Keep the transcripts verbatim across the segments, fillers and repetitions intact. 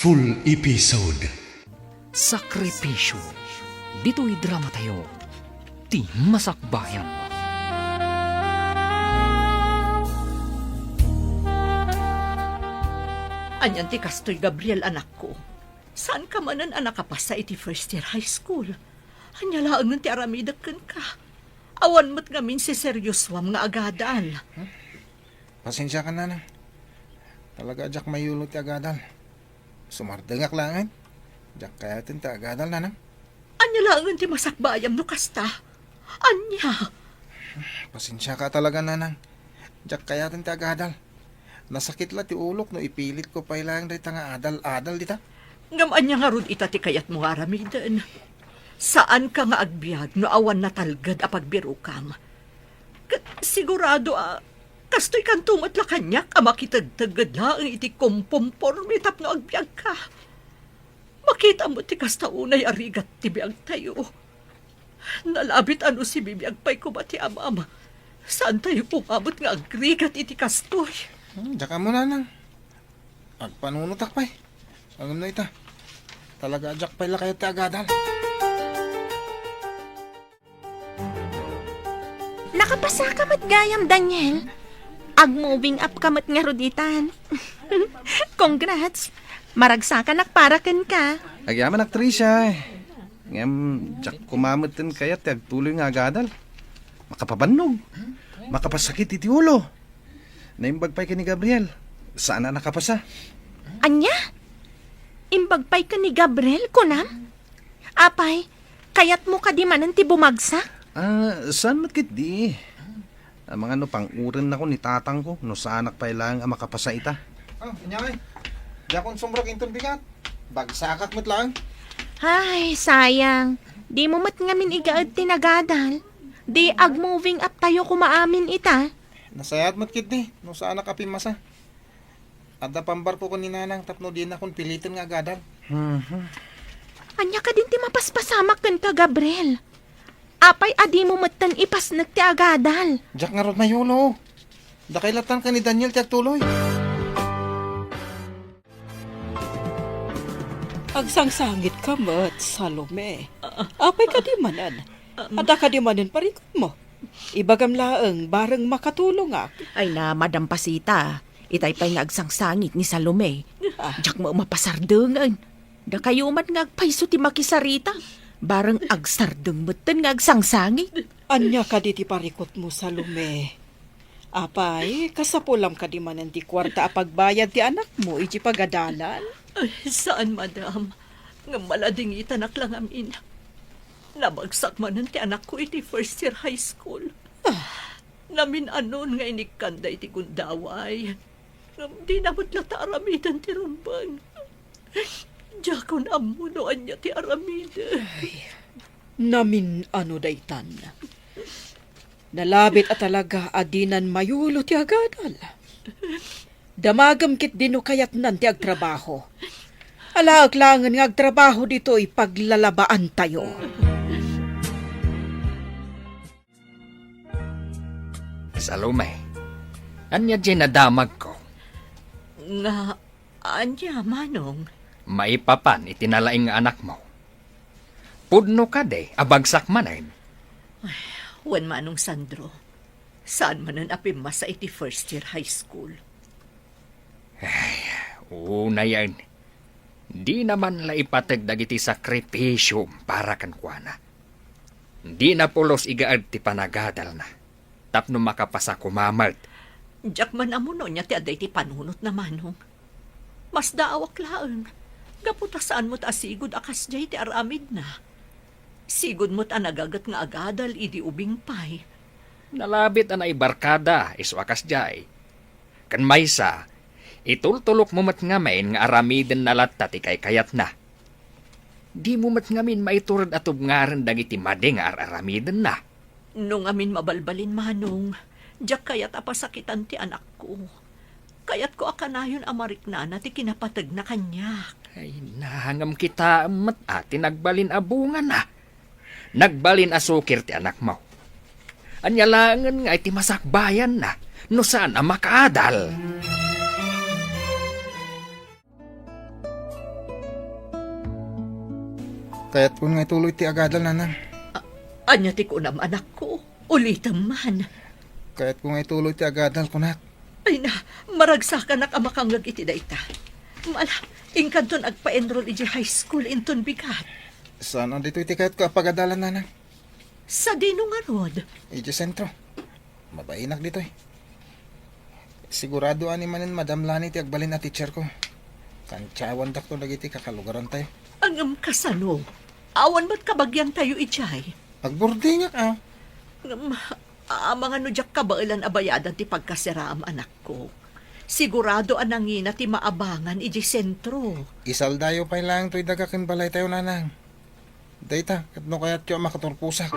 Full episode. Sakripisyo. Ditoy dramatayo, ti Masakbayan. Anian ti kastoy, Gabriel, anakko? Saanka manen a nakapasa iti first year high school? Ania laengen ti aramidek kenka? Awan met ngamin siseryosoam nga agadal. Pasensiakan, nanang. Talaga a diak mayulo ti agadal. Sumardengak laengen. Diak kayaten ti agadal, nanang. Ania laengen ti masakbayam no kasta? Ania? Pasensiaka talaga, nanang. Diak kayaten ti agadal. Nasakit la ti ulok no ipilitko pay laeng dayta nga adal-adal dita. Ngem ania ngarud ita ti kayatmo nga aramiden? Saanka nga agbiag no awan natalged a pagbirokam. Ket sigurado a kastoy kanto met la kaniak a makitegtegged laeng iti kompomporme tapno agbiagka. Makitam met ti kasta unay a rigat ti biagtayo. Nalabit a no sibibiag pay koma ti amam, saantayo koma met nga agrigat iti kastoy. Hmm, diak ammo, nanang. Agpanunotak pay. Ngem no ita, talaga a diak pay la kayat ti agadal. Nakapasaka met gayam, Daniel. Ag-moving up ka met ngarud itan. Congrats. Maragsakanak para kenka. Agyamanak, Tricia. Ngem, diak koma metten kayat ti agtuloy nga agadal. Makapabannog. Makapasakit iti ulo. Naimbag pay ken ni Gabriel. Saan a nakapasa. Ania? Imbag pay ken ni Gabriel, kunam? Apay, kayatmo kadi manen ti bumagsak? Ah, saan met ketdi? Amangan no pang-urennako ni tatangko no saanak pay laeng a makapasa ita. Oh, inyay. Diakon sumrek inton bigat. Bagsakak met laeng. Ay, sayang. Dimo met ngamin igaed ti nagadal. Di ag-moving up tayo koma amin ita. Nasayaat met ketdi no saanak a pimmasa. Adda pambarko ken ni Nanang tapno dinakon piliten nga agadal. Mhm. Ania kadin ti mapaspasamak kenka, Gabriel? Apay a dimo metten ipasnek ti agadal? Diak ngarud mayulo. Dakay latta ken ni Daniel ti agtuloy. Agsangsangitka met, Salome. Apay kadi manen? Adda kadi manen parikutmo? Ibagam laeng, bareng makatulongak. Ay na, Madam Pasita, itay pay nga agsangsangit ni Salome. Ah. Diak met mapasardengen. Dakayo man nga agpayso ti makisarita. Bareng agsardeng metten nga agsangsangit. Ania kadi ti parikutmo, Salome? Apay, kasapulam kadi manen ti kuarta a pagbayad ti anakmo iti pagadalan? Ay, saan, madam. Ngem maladingitanak la ngamin. Nabagsak manen ti anakko iti first year high school. Ah. Namin-anon nga inikkan daydi gundaway. Ngem dina met latta aramiden ti rumbeng. Diakon ammo no ania ti aramiden. Ay, namin-ano daytan. Nalabit a talaga a dinan mayulo ti agadal. Damagem ketdi no kayatnan ti agtrabaho. Alaek laengen nga agtrabaho ditoy paglalabaantayo. Salome, ania diay nadamagko? Nga, ania, Manong? Maipapan iti nalaing nga anakmo. Pudno kadi a bagsak manen? Ay, wen, Manong Sandro. Saan manen a pimmasa iti first year high school. Ay, unayen. Dina man la ipateg dagiti sakripisio para kenkuana. Dina pulos igaed ti panagadalna tapno makapasa koma met. Diak man ammo no ania ti adda iti panunotna, Manong. Masdaawak laeng, gapu ta saan met a sigud a kasdiay ti aramidna. Sigud met a nagaget nga agadal idi ubing pay. Nalabit a naibarkada isu a kasdiay. Ken maysa, itultulokmo met ngamin nga aramidenna latta ti kaykayatna. Dimo met ngamin maitured a tubngaren dagiti madi nga ar-aramidenna. No ngamin mabalbalin, Manong, diak kayat a pasakitan ti anakko. Kayatko a kanayon a mariknana ti kinapategna kaniak. Ay, nangam kitaem met a ti nagbalin a bungana. Nagbalin a sukir ti anakmo. Ania laengen nga iti masakbayanna no saan a makaadal? Kayatkon nga ituloy ti agadal, Nanang. A-, ania ti kunam, anakko? Ulitem man. Kayatko nga ituloy ti agadal, kunak. Ay na, maragsakanak a makangngeg iti dayta. Ala, inkanton agpa-enroll iti high school inton bigat. Saan a ditoy ti kayatko a pagadalan, Nanang? Sadino ngarud? Iti sentro. Mabainak ditoy. Sigurado a ni manen Madam Lani ti agbalin a teacherko. Kantiawandakto dagiti kakalugarantayo. Ngem kasano? Awan met kabagiantayo idiay? Agburdingak, a. Ngem, amangan no diak kabaelan a bayadan ti pagkasiraam, anakko. Sigurado a nangina ti maabangan idiay sentro. Isaldayo pay laeng toy daga ken balaytayo, Nanang. Dayta, ket no kayatyo a makaturposak.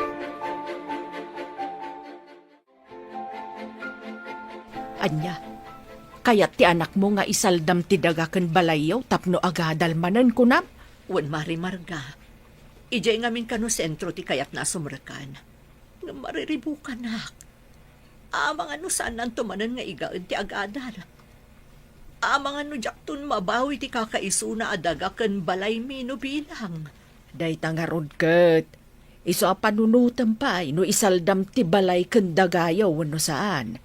Ania? Kayat ti anakmo nga isaldam ti daga ken balayyo tapno agadal manen, kunam? Wen, Mare Marga. Idiay ngamin kano sentro ti kayatna a sumrekan. Ngem mariribukanak. Amangan no saannanto manen nga igaed ti agadal. Amangan no diakton mabawi ti kakaisuna a daga ken balaymi no bilang. Dayta ngarud ket, isu a panunotem pay no isaldam ti balay ken dagayo wenno saan.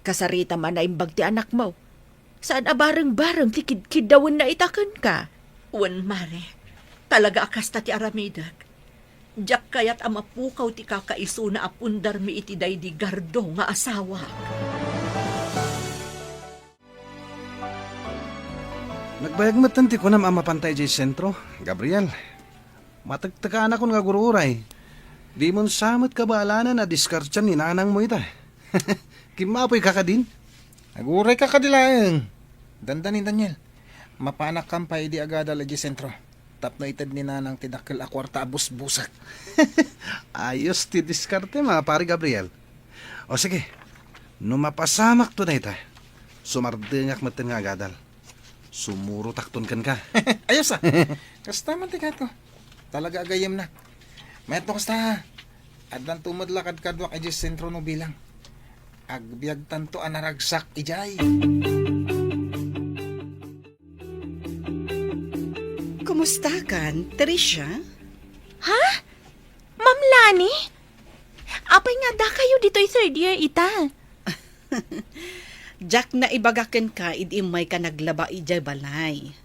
Kasarita man a imbag ti anakmo. Saan a bareng-bareng ti kidkiddawenna ita kenka. Wen, Mare. Talaga a kasta ti aramidek. Diak kayat a mapukaw ti kakaisuna a pundarmi iti daydi gardo nga asawak. Nagbayag metten ti kunam a mapanta idiay sentro, Gabriel. Matektekanakon nga agur-uray. Dimon sa met kabaalanen a diskartian ni nanangmo ita. Kimmapoyka kadin? Agurayka kadi laeng. Dandani, Daniel. Mapanakkan pay idi agadal idiay sentro. Tapno ited ni nanang ti dakkel a kuarta a busbusek. Ayos ti diskarte, ma, Pare Gabriel. O sige, no mapasamakto dayta, sumardengak metten nga agadal. Sumurotakton kenka. Ayos, a. Kasta man ti kayatko. Talaga a gayyemnak. Mayatno kasta, a. Addanto met la kadkaduak idiay sentro no bilang. Agbiagtanto a naragsak idiay. Kumustakan, Tricia? Ha? Ma'am Lani? Apay nga addakayo ditoy third year ita? Diak naibaga kenka idi immayka naglaba idiay balay.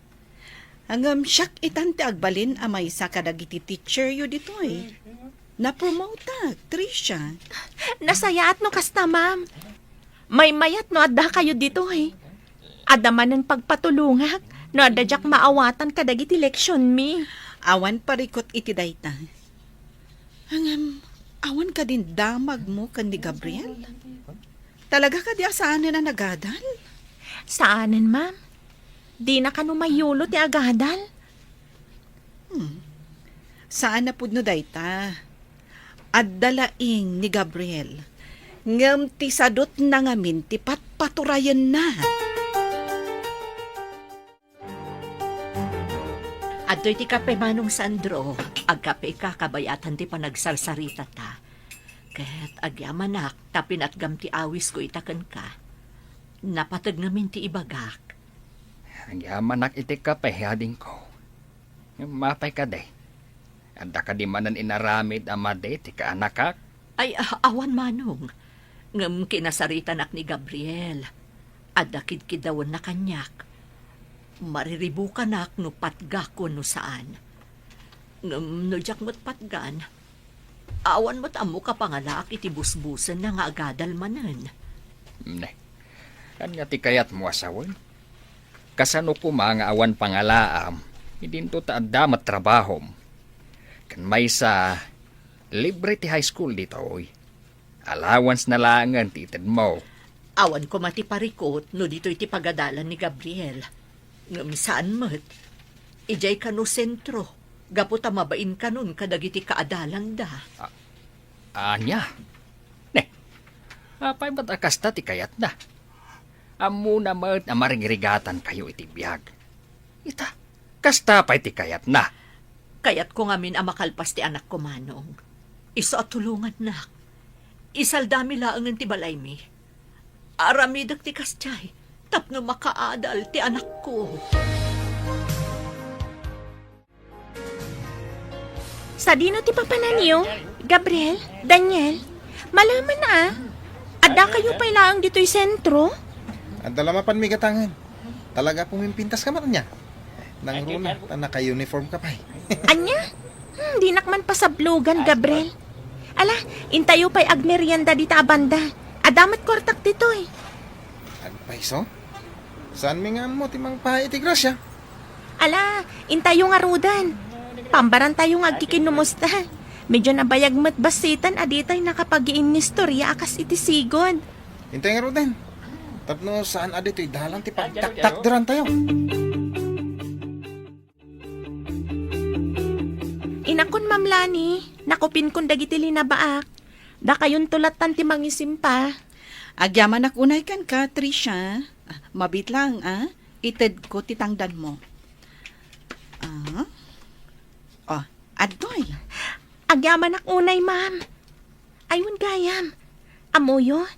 Ngem siak itan ti agbalin a maysa kadagiti teacheryo ditoy. Napromoteak, Tricia. Nasayaat no kasta, ma'am. Maymayat no addakayo ditoy. Adda manen pagpatulongak no adda diak maawatan kadagiti leksionmi. Awan parikut iti dayta. Ngem, awan kadin damagmo ken ni Gabriel? Talaga kadi a saanen a nagadal? Saanen, ma'am. Dina kano mayulo ti agadal. Hmm. Saan a pudno dayta. Adda laeng ni Gabriel. Ngem ti sadutna ngamin ti patpaturayenna. Adtoy ti kape, Manong Sandro. Agkapeka kabayatan ti panagsarsaritata. Ket agyamanak ta pinatgam ti awisko ita kenka. Napateg ngamin ti ibagak. Agyamanak iti kape, adingko. Ngem apay kadi? Adda kadi manen inaramid a madi ti kaanakak? Ay, a-, awan, Manong. Ngem kinasaritanak ni Gabriel. Adda kidkiddawenna kaniak. Mariribukanak no patgak wenno saan. Ngem no diak met patgan, awan met ammok a pangalaak iti busbusenna nga agadal manen. Ne, ania ti kayatmo a sawen? Kasano koma nga awan pangalaam, idinto ta adda met trabahom? Ken maysa, libre ti high school ditoy. Allowance-na laengen ti itedmo. Awan koma ti parikut no ditoy ti pagadalan ni Gabriel. Ngem saan met. Idiay kano sentro, gapu ta mabain kanon kadagiti kaadalanda. A-, ania? Ne, apay met a kasta ti kayatna? Ammona met a marigrigatankayo iti biag. Ita, kasta pay ti kayatna. Kayatko ngamin a makalpas ti anakko, Manong. Isu a tulongannak. Isaldami laengen ti balaymi. Aramidek ti kasdiay tapno makaadal ti anakko. Sadino ti papananyo? Gabriel? Daniel? Malaman a. Adda kayo pay laeng ditoy sentro? Adda la mapan migatangan. Talaga pumimpintas ka man ania? Nangruna, ta naka-uniform ka pay. Ania? Hmm, dinak man pasablogan, Gabriel. Ala, intayo pay agmerienda dita a banda. Adda met kuartak ditoy. Agpayso? Saan mi nga ammo ti mangpaay iti grasya? Ala, intayo ngaruden. Pambaran tayo nga agkikinumusta. Medyo nabayag met bassitan a ditay nakapagiinnistorya a kas iti sigud. Intay ngaruden. Tapno saan a ditoy dalan ti pagtaktakderan tayo. Inakon, Ma'am Lani, nakupinkon dagiti linabaak. Dakayonto lattan ti mangisimpa. Agyamanak unay kenka, Tricia. Ah, mabiit laeng, ah. Itedko ti tangdanmo. Ah. Oh, adtoy. Agyamanak unay, ma'am. Ay, wen gayam. Ammoyo,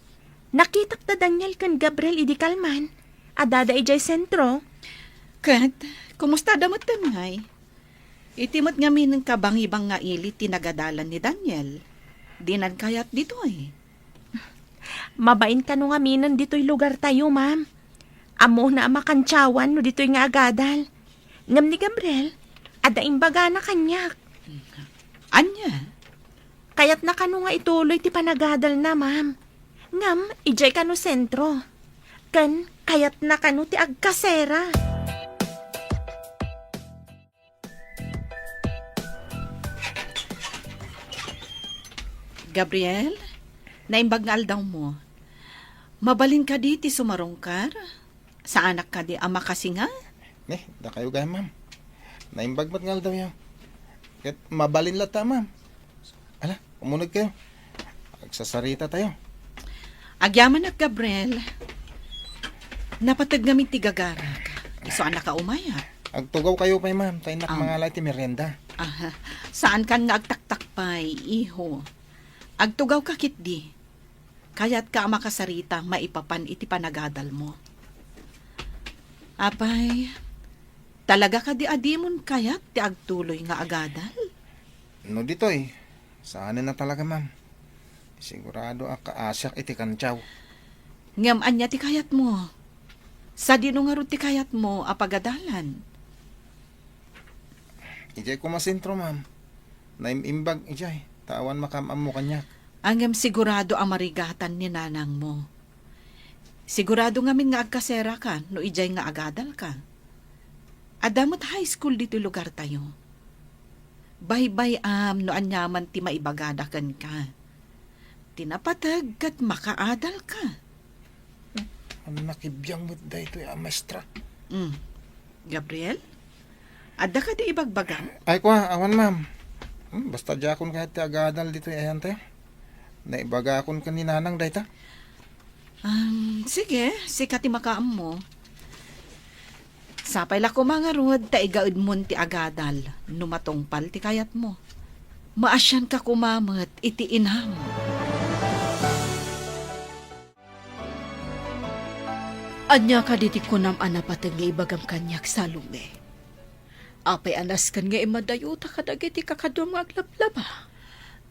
nakitak da Daniel ken Gabriel idi kalman. Addada idiay sentro. Ket, kumustada metten ngay? Iti met ngamin kabangibang nga ili ti nagadalan ni Daniel. Dinan kayat ditoy. Mabain kano ngaminen ditoy lugartayo, ma'am. Ammona a makantiawan no ditoy nga agadal. Ngem ni Gabriel, adda imbagana kaniak. Ania? Kayatna kano nga ituloy ti panagadalna, ma'am. Ngem, idiay kano sentro. Ken, kayatna kano ti agkasera. Gabriel, naimbag nga aldawmo. Mabalin kadi ti sumarungkar? Saanak kadi a makasinga? Ne, dakayo gayam, ma'am. Naimbag met nga aldawyo. Ket mabalin latta, ma'am. Ala, umuneg kayo. Agsasarita tayo. Agyamanak, Gabriel. Napateg ngamin ti gagarak. Isu a nakaumay, ah. Agtugaw kayo pay, ma'am. Ta innak Ah. mangala iti merienda. Aha. Saan kan nga agtaktak pay, iho. Agtugaw ka ketdi. Kayatka a makasarita maipapan iti panagadalmo. Apay, talaga kadi a dimon kayat ti agtuloy nga agadal? No ditoy, saanen a talaga, ma'am. Sigurado a kaasiak iti kantiaw. Ngem ania ti kayatmo? Sadino ngarud ti kayatmo a pagadalan? Idiay koma sentro, ma'am. Naim-imbag idiay, ta awan makaam-ammo kaniak. Ngem sigurado a marigatan ni nanangmo. Sigurado ngamin nga agkaseraka no idiay nga agadalka. Adda met high school ditoy lugartayo. Baybay-am no aniaman ti maibagada kenka. Ti napateg ket makaadalka. Nakibiang met daytoy a maestra. Mm. Gabriel? Adda kadi ibagbagam? Ay, kua, awan, ma'am. Hmm, basta diakon kayat ti agadal ditoy ayantayo. Naibagakon ken ni Nanang dayta. Um, sige, sika ti makaammo. Sapay la koma ngarud ta igaedmon ti agadal no matungpal ti kayatmo. Maasianka koma met iti inam. Ania kadi ti kunam a napateg nga ibagam kaniak, Salome? Apay a nasken nga immadayuta kadagiti kakaduam nga aglablaba?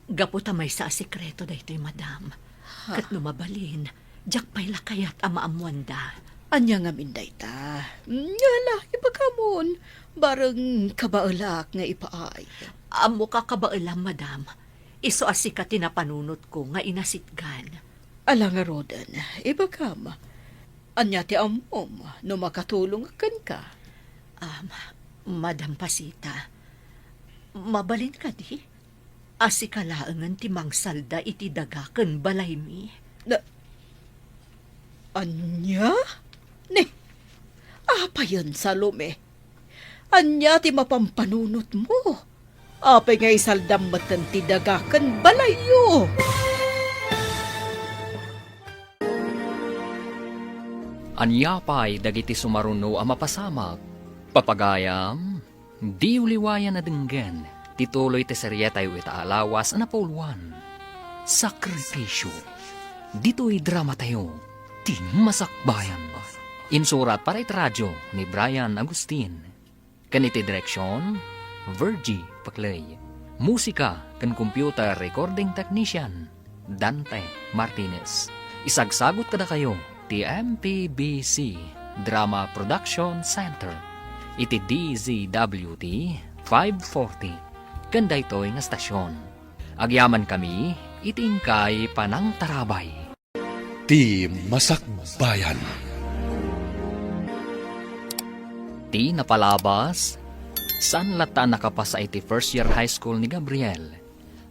Gapu ta maysa a sekreto daytoy, madam. Ha? Ket no mabalin, diak pay la kayat a maammoanda. Ania ngamin dayta? Ngala, ibagamon, bareng kabaelak nga ipaay. Ammoka kabaelam, madam. Isu a sika ti napanunotko nga inasitgan. Ala ngaruden, ibagam, ania ti ammom no makatulongak kenka? Um, Madam Pasita, mabalin kadi a sika laengen ti mangsalda iti daga ken balaymi? Na, ania? Ni, apayen, Salome? Ania ti mapampanunotmo? Apay nga isaldam metten ti daga ken balayyo? Ania pay dagiti sumaruno a mapasamak? Papagayam, diyo liwayan a denggen ti tuloy ti serietayo ita a lawas a napauluan, Sakripisyo. Ditoy dramatayo, ti Masakbayan. Insurat para iti radio ni Brian Agustin. Ken iti direksion, Virgie Paclay. Musika ken computer recording technician, Dante Martinez. Isagsagut kadakayo ti M P B C Drama Production Center iti D Z W T five forty ken daytoy nga stasyon. Agyamankami iti inkay panangtarabay. Ti Masakbayan. Ti napalabas, saan latta a nakapasa iti first year high school ni Gabriel.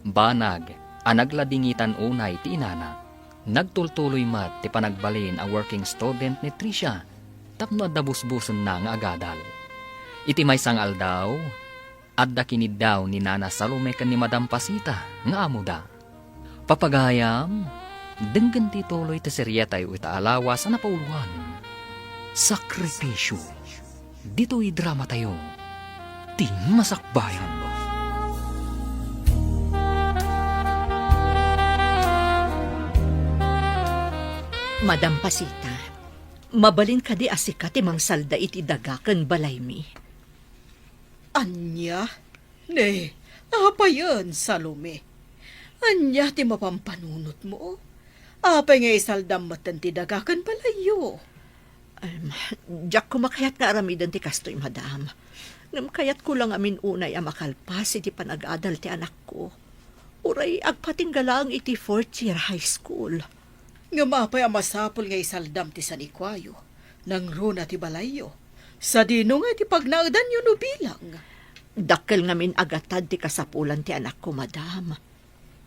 Banag a nagladingitan unay ti inana. Nagtultuloy met ti panagbalin a working student ni Tricia tapno adda busbusenna nga agadal. Iti maysa nga aldaw, adda kiniddaw ni Nana Salome ken ni Madam Pasita nga amoda. Papagayam, denggen ti tuloy ti serietayo ita a lawas a napauloan, Sakripisyo. Ditoy dramatayo, Ti Masakbayan. Madam Pasita, mabalin kadi a sika ti mangsalda iti daga ken balaymi? Ania? Ne, apayen, Salome? Ania ti mapampanunotmo? Apay nga isaldam metten ti daga ken balayyo? Em, diak koma kayat nga aramiden ti kastoy, madam. Ngem kayatko la ngamin unay a makalpas iti panagadal ti anakko. Uray agpatingga laeng iti fourth year high school. Ngem apay a masapul nga isaldam ti sanikuayo, nangruna ti balayyo, sadino nga iti pagnaedanyo no bilang? Dakkel ngamin a gatad ti kasapulan ti anakko, madam.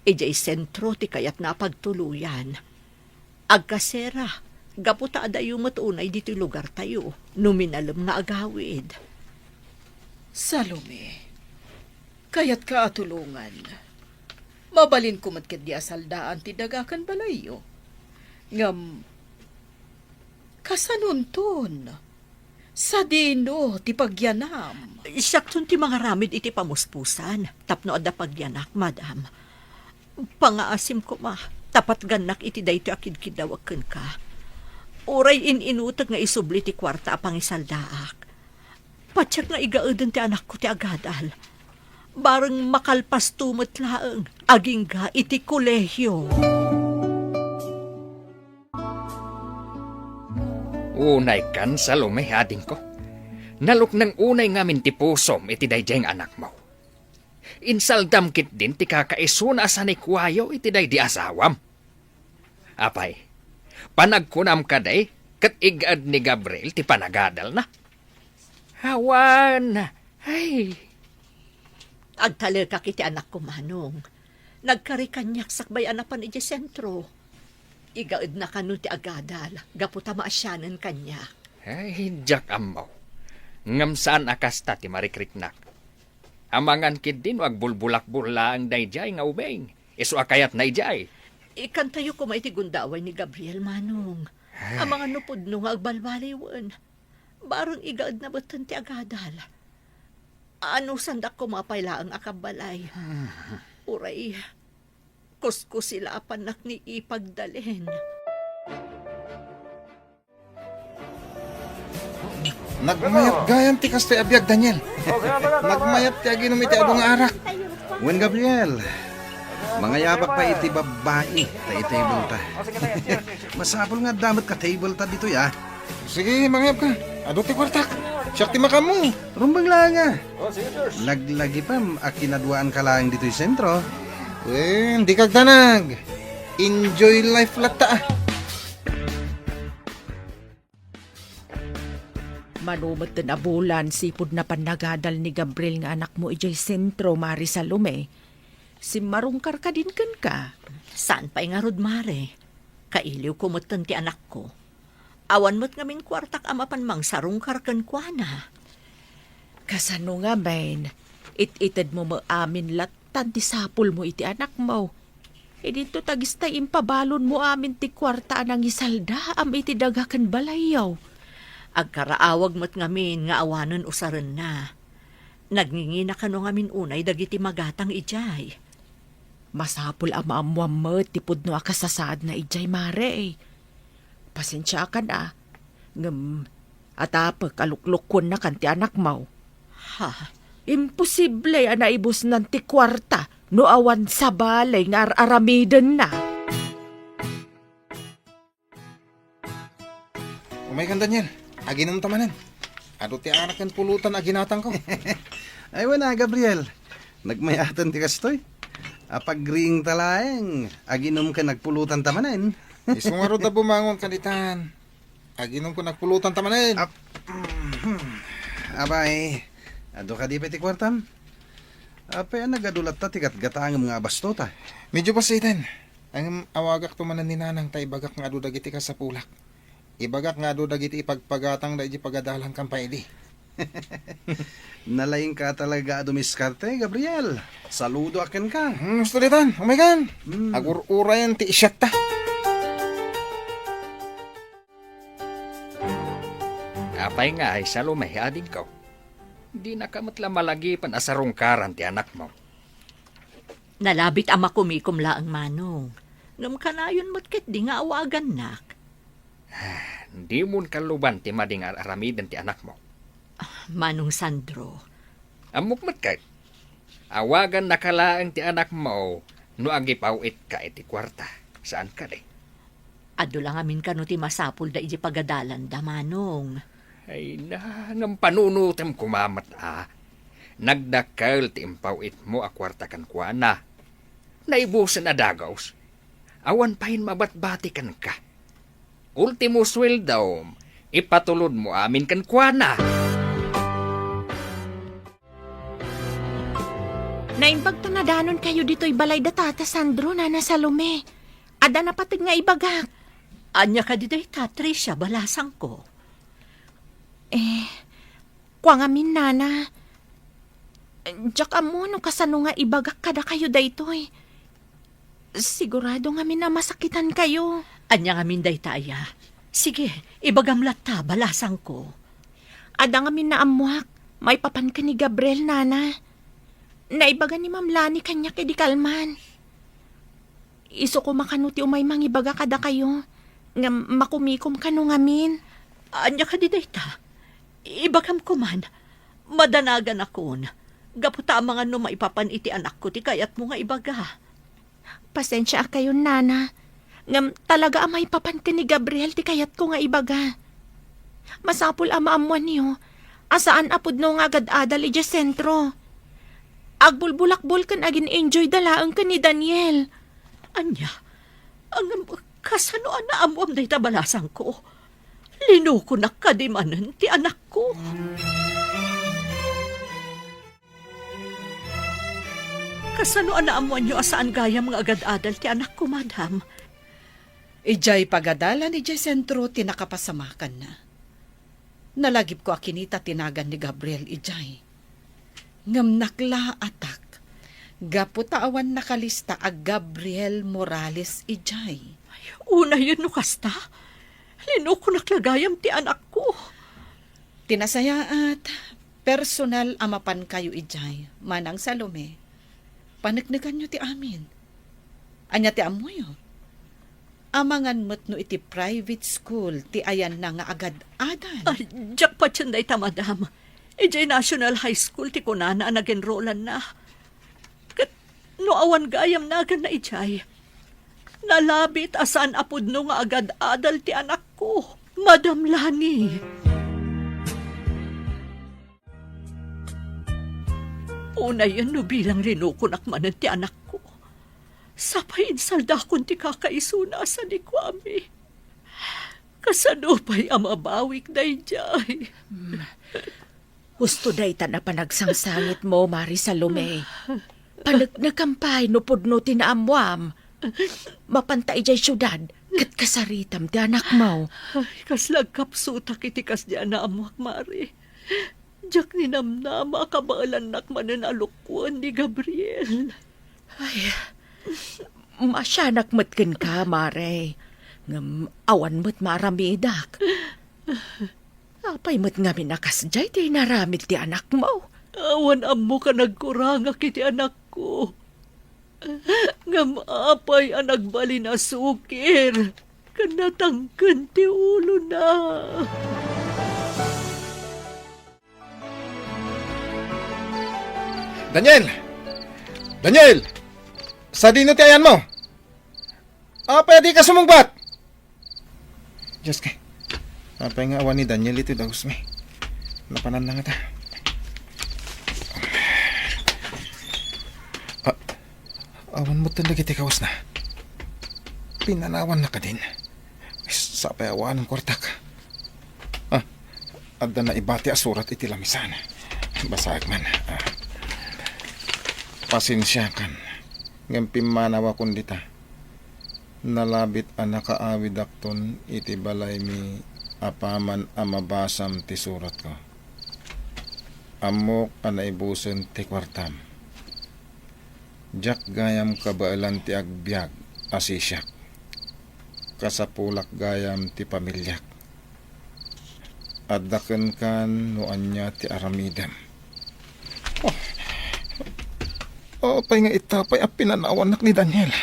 Idiay sentro ti kayatna a pagtuloyan. Agkasera, gapu ta adayo met unay ditoy lugartayo no minalem nga agawid. Salome, kayatka a tulongan. Mabalinko met ketdi a saldaan ti daga ken balayyo. Ngem, kasanonton? Sadino ti pagyanam? Siakton ti mangaramid iti pamuspusan tapno adda pagyanak, madam. Pangaasim koma, ta patgannak iti daytoy a kidkiddawek kenka. Uray in-inutek nga isubli ti kuarta a pangisaldaak. Patiek nga igaeden ti anakko ti agadal. Bareng makalpasto met laeng agingga iti kolehio. Unaykan, Salome, adingko. Nalukneng unay ngamin ti pusom iti daydiay nga anakmo. Insaldam ketdin ti kakaisuna a sanikuayo iti daydi asawam. Apay, panagkunam kadi ket igaed ni Gabriel ti panagadalna? Awan, ay. Agtalekak iti anakko, Manong. Nagkari kaniak sakbay a napan idiay sentro. Igaedna kano ti agadal, gapu ta maasianen kaniak. Ay, diak ammo. Ngem saan a kasta ti marikriknak. Amangan ketdi no agbulbulakbol laeng daydiay nga ubing, isu a kayatna idiay. Ikkantayo koma iti gundaway ni Gabriel, Manong. Ay. Amangan no pudno nga agbalbaliwen. Bareng igaedna metten ti agadal. Anusandak koma pay laeng a kabbalay. Uray, kuskusilapannak ni ipagdalen. Nagmayat gayam ti kastoy a biag, Daniel. Nagmayat ti aginom iti adu nga arak. Wen, Gabriel, mangayabak pay iti babbai ta itableta. Masapul nga adda met ka tableta ditoy, a. Sige, mangayabka. Adu ti kuartak. Siak ti makaammo. Rumbeng laeng, a. Laglagipem a kinaduaanka laeng ditoy sentro. Wen, dika agdanag. Enjoy life latta, a. Mano met ti nabulan sipud napan nagadal ni Gabriel nga anakmo idiay sentro, Mare Salome. Simmarungkar kadin kenka? Saan pay ngarud, Mare. Kailiwko metten ti anakko. Awan met ngamin kuartak a mapan mangsarungkar kenkuana. Kasano ngamin? It-itedmo met amin lattan ti sapulmo iti anakmo. Idinto ta dagiti impabalonmo amin ti kuarta a nangisaldaam iti daga ken balayyo. Agkaraawag met ngamin nga awanen usarenna. Nagngingina kano ngamin unay dagiti magatang idiay. Masapul a maammoam met ti pudno a kasasaadna idiay, Mare. Pasensiakan, a. Ngem, atapek a luklukkuennakan ti anakmo. Ha? Imposible a naibusnan ti kuarta no awan sabali nga ar-aramidenna. Umaykan, Daniel. Aginom ta manen. Adu ti arak ken pulutan a ginatangko. Ay, wen a, Gabriel. Nagmayaten ti kastoy. Apagriingta laeng. Aginom ken agpulutan ta manen. Isu ngarud a bumangon kanitan. Aginom ken agpulutan ta manen. Ap-, apay, adu kadi pay ti kuartam? Apay a nagadu latta ti gatgatangem nga abastota? Medyo basiten. Ngem awagakto manen ni nanang ta ibagak nga adu dagiti kasapulak. Ibagak nga adu dagiti ipagpagatangda iti pagadalankan pay idi. Nalaingka talaga a dumiskarte, Gabriel. Saludoak kenka. Hmm, Stolitan, umaykan. Hmm. Agur-urayan ti isyakta. Apay ngay, Salome, adingko? Dinaka met la malagipen a sarungkaran ti anakmo. Nalabit a makumikom laeng, Manong. Ngem kanayon met ketdi nga awagannak. Dimon kalluban ti madi nga ar-aramiden ti anakmo. Ah, Manong Sandro. Ammok met ket. Awagannaka laeng ti anakmo no agipaw-itka iti kuarta. Saan kadi? Adu la ngamin kano ti masapulda iti pagadalanda, Manong. Ay na, ngem panunotem koma met a. Nagdakkel ti impaw-itmo a kuarta kenkuana. Naibusen a dagus. Awan payen mabatbati kenka. Ultimo sueldom, ipatulodmo amin kenkuana. Naimbag ta nadanonkayo ditoy balay da Tata Sandro, Nana Salome. Adda napateg nga ibagak. Ania kadi dayta, Tricia, balasangko? Eh, kua ngamin, Nana. Diak ammo no kasano nga ibagak kadakayo daytoy. Sigurado ngamin a masakitankayo. Ania ngamin dayta aya? Sige, ibagam latta, balasangko. Adda ngamin naammoak, maipapan ken ni Gabriel, Nana. Naibaga ni Ma'am Lani kaniak idi kalman. Isu koma kano ti umay mangibaga kadakayo, ngem makumikom kano ngamin. Ania kadi dayta? Ibagam koman, madanaganakon, gapu ta amangan no maipapan iti anakko ti kayatmo nga ibaga. Pasensiaakayon, Nana, ngem talaga a maipapan ken ni Gabriel ti kayatko nga ibaga. Masapul a maammoanyo a saan a pudno nga agad-adal idiay sentro. Agbulbulakbol ken agin-enjoyda laeng ken ni Daniel. Ania? Ngem kasano a naammoam dayta, balasangko? Linukonak kadi manen ti anakko? Kasano a naammoanyo a saan gayam nga agad-adal ti anakko, madam? Idiay pagadalan idiay sentro ti nakapasamakanna. Nalagipko a kinita ti nagan ni Gabriel idiay. Ngem naklaatak, gapu ta awan nakalista a Gabriel Morales idiay. Unayen no kasta, linukonak la gayam ti anakko. Ti nasayaat, personal a mapankayo idiay, Manang Salome. Paneknekanyo ti amin. Ania ti ammoyo? Amangan met no iti private school ti ayanna nga agad-adal. Ay, diak patien dayta, madam. Idiay National High School ti kunana a nagenrolanna. Ket no awan gayam naganna idiay, nalabit a saan a pudno nga agad-adal ti anakko, Madam Lani. Unayen no bilang linukonak manen ti anakko. Sapay insaldakon ti kakaisuna a sanikuami. Kasano pay a mabawik daydiay? Hmm. Husto daytan a panagsangsangitmo, Mari Salome. Paneknekam pay no pudno ti naammoam. Mapanta idiay siudad, ket kasaritam ti anakmo. Ay, kasla agkapsutak iti kasdi a naammoak, Mari. Diak ninamnama a kabaelannak manen a lukuen ni Gabriel. Ay, maasianak met kenka, Mare. Ngem awan met maaramidak. Apay met ngamin a kasdiay ti inaramid ti anakmo? Awan ammok a nagkurangak iti anakko. Ngem apay a nagbalin a sukir ken natangken ti ulona? Daniel! Daniel! Sadino ti ayanmo? Apay a dika sumungbat? Diyos ko, apay nga awan ni Daniel iti dagusmi? Napananna ngata. A-, awan met dagiti kawesna. Pinanawanna kadin. Sapay awanen kuartak. Ah, adda naibati a surat iti lamisan. Basaek man. Ah. Pasensiakan, ngem pimmanawakon dita. Nalabit a nakaawidakton iti balaymi apaman a mabasam ti suratko. Ammok a naibusen ti kuartam. Diak gayam kabaelan ti agbiag a sisiak. Kasapulak gayam ti pamiliak. Adda kenkan no ania ti aramidem. Oh, apay nga ita pay a pinanawannak ni Daniel?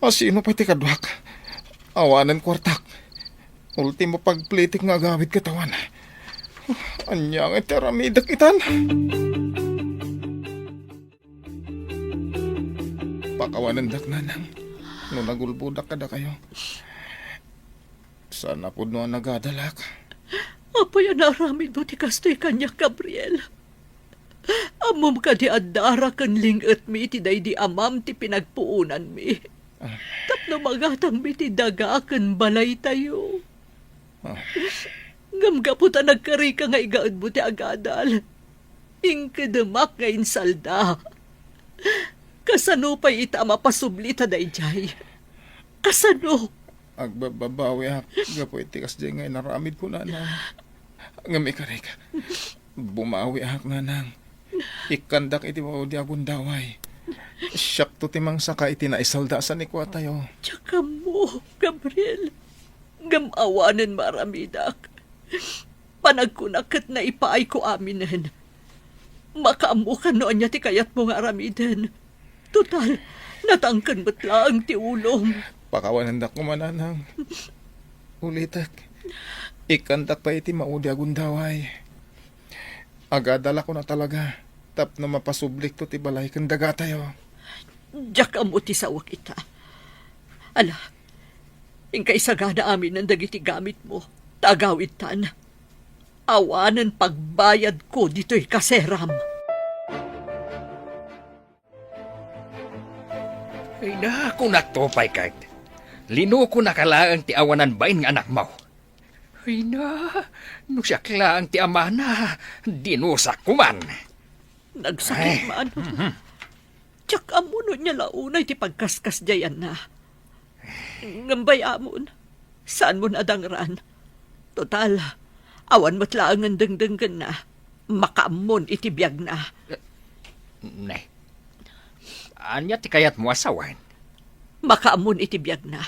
A sino pay ti kaduak? Awanen kuartak. Ultimo pagplitik nga agawid ket awan. Ania nga ti aramidek itan? Pakawanendak, nanang, no nagulbodak kadakayo. Saan a pudno a nagadalak. Apay a naaramidmo ti kastoy kaniak, Gabriel? Ammom kadi a dara ken ling-etmi iti daydi amam ti pinagpuonanmi? Ah. Tapno magatangmi ti daga ken balaytayo. Ah. Ngem gapu ta nagkarika nga igaedmo ti agadal, inkedemak nga insalda. Kasano pay ita a mapasubli ta daydiay? Kasano? Agbababawiak gapu iti kasdiay nga inaramidko, nanang. Ngem ikarik, bumawiak, nanang. Ikkandak iti maudi a gundaway. Siakto ti mangsaka iti naisalda a sanikuatayo. Diak ammo, Gabriel. Ngem awanen maaramidak. Panagkunak ket naipaayko aminen. Makaammokan no ania ti kayatmo nga aramiden. Total, natangken met laeng ti ulom. Pakawanendak koma, nanang. Ulitek, ikkandak pay iti maudi a gundaway. Agadalak a talaga tapno mapasublikto ti balay ken dagatayo. Diak ammo ti sawek ita. Ala, inka isagana aminen dagiti gamitmo, ta agawidtan. Awanen pagbayadko ditoy kaseram. Ay na, kunakto pay ket, linukonaka laeng ti awanan bain nga anakmo. Ay na, no siak laeng ti amana, dinusak koman. Nagsakit Ay, man. Mhm. Diak ammo no ania la unay ti pagkaskasdiayanna. Ngem bay-amon, saanmon a dangran. Total, awan met laengen dengdenggenna. Makaammon iti biagna. Ne. Ania ti kayatmo a sawen? Makaammon iti biagna.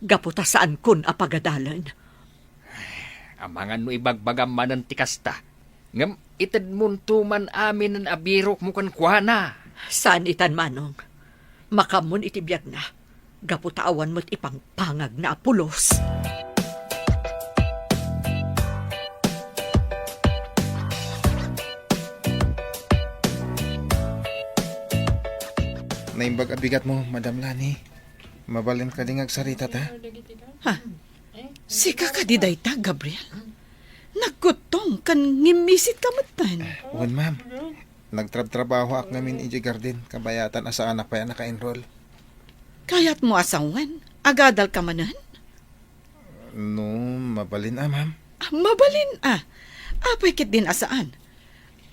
Gapu ta saankon a pagadalen. Amangan no ibagbagam manen ti kasta. Ngem itedmonto man aminen a birokmo kenkuana. Saan itan, Manong. Makaammon iti biagna, gapu ta awan met ipangpangagna a pulos. Naimbag a bigatmo, Madam Lani. Mabalin kadi nga agsarita ta? Ha? Sika kadi dayta, Gabriel? Nagkuttong ken ngimmisit ka metten. Wen, ma'am. Nagtrabtrabahoak ngamin idiay garden, kabayatan a saanak pay a naka-enroll. Kayatmo a sawen? Agadal ka manen? No, mabalin a, ma'am. Ah, mabalin a. Apay ketdin a saan?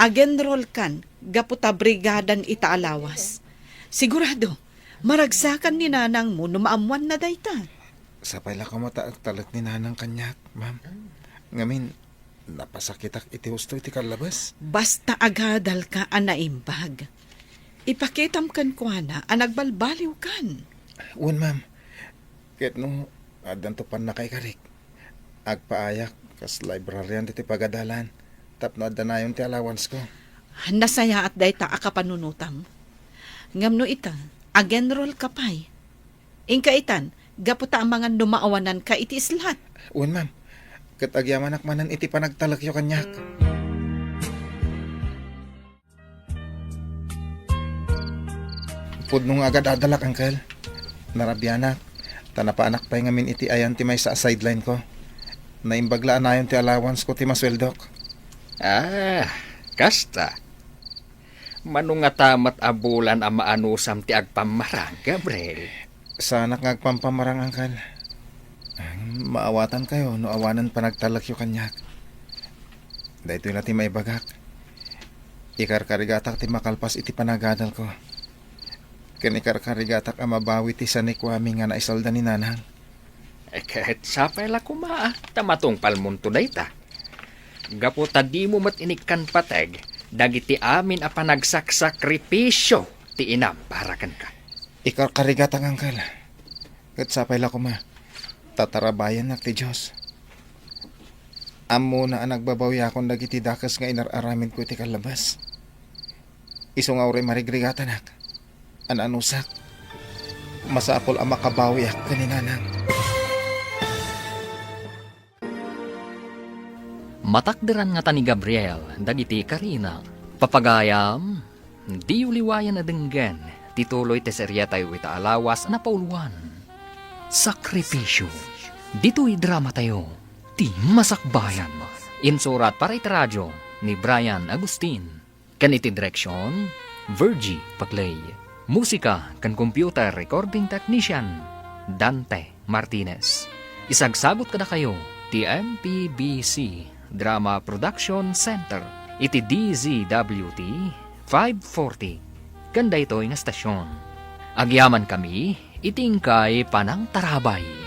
Ag-enroll kan gapu ta brigadan ita a lawas. Sigurado, maragsakan ni nanangmo no maammoanna dayta. Sapay la koma ta agtalek ni nanang kaniak, ma'am. Ngamin, napasakitak iti husto iti kallabes. Basta agadal ka a naimbag. Ipakitam kenkuana a nagbalbaliw kan. Wen, ma'am. Ket no addanto pannakaikarik, agpaayak kas librarian ditoy pagadalan tapno adda nayon ti allowance ko. Nasayaat dayta a kapanunotam. Ngem no ita, ag-enroll ka pay. Inka itan, gapu ta amangan no maawanan ka iti islat. Wen, ma'am. Ket agyamanak manen iti panagtalekyo kaniak. Pudno nga agadadalak, Uncle. Narabianak, ta napaanak pay ngamin iti ayan ti maysa a sideline ko. Naimbag la a nayon ti allowance ko ti masueldok. Ah, kasta. Mano ngata met a bulan a maanusam ti agpammarang, Gabriel? Saanak nga agpampamarang, Uncle. Maawatankayo no awanen panagtalekyo kaniak. Daytoy la ti maibagak. Ikarkarigatak ti makalpas iti panagadalko. Ken ikarkarigatak a mabawi ti sanikuami nga naisalda ni Nanang. Eh, ket sapay la koma, ta matungpalmonto dayta. Gapu ta dimo met inikkan pateg dagiti amin a panagsaksakripisio ti inam para kenka. Ikarkarigatak, Uncle. Ket sapay la koma, ta tarabayannak ti Dios. Ammona a nagbabawiakon dagiti dakes nga inar-aramidko iti kallabas. Isu nga uray marigrigatanak, an-anusak, masapul a makabawiak ken ni Nanang. Matakderan ngata ni Gabriel dagiti karina. Papagayam, diyo liwayan a denggen ti tuloy ti seriatayo ita a lawas a napauluan, Sakripisyo. Ditoy dramatayo, Ti Masakbayan. Insurat para iti radio ni Brian Agustin. Ken iti direksion, Virgie Paclay. Musika ken computer recording technician, Dante Martinez. Isagsagut kadakayo ti M P B C Drama Production Center iti D Z W T five forty ken daytoy nga estasion. Agyamankami iti inkay panangtarabay.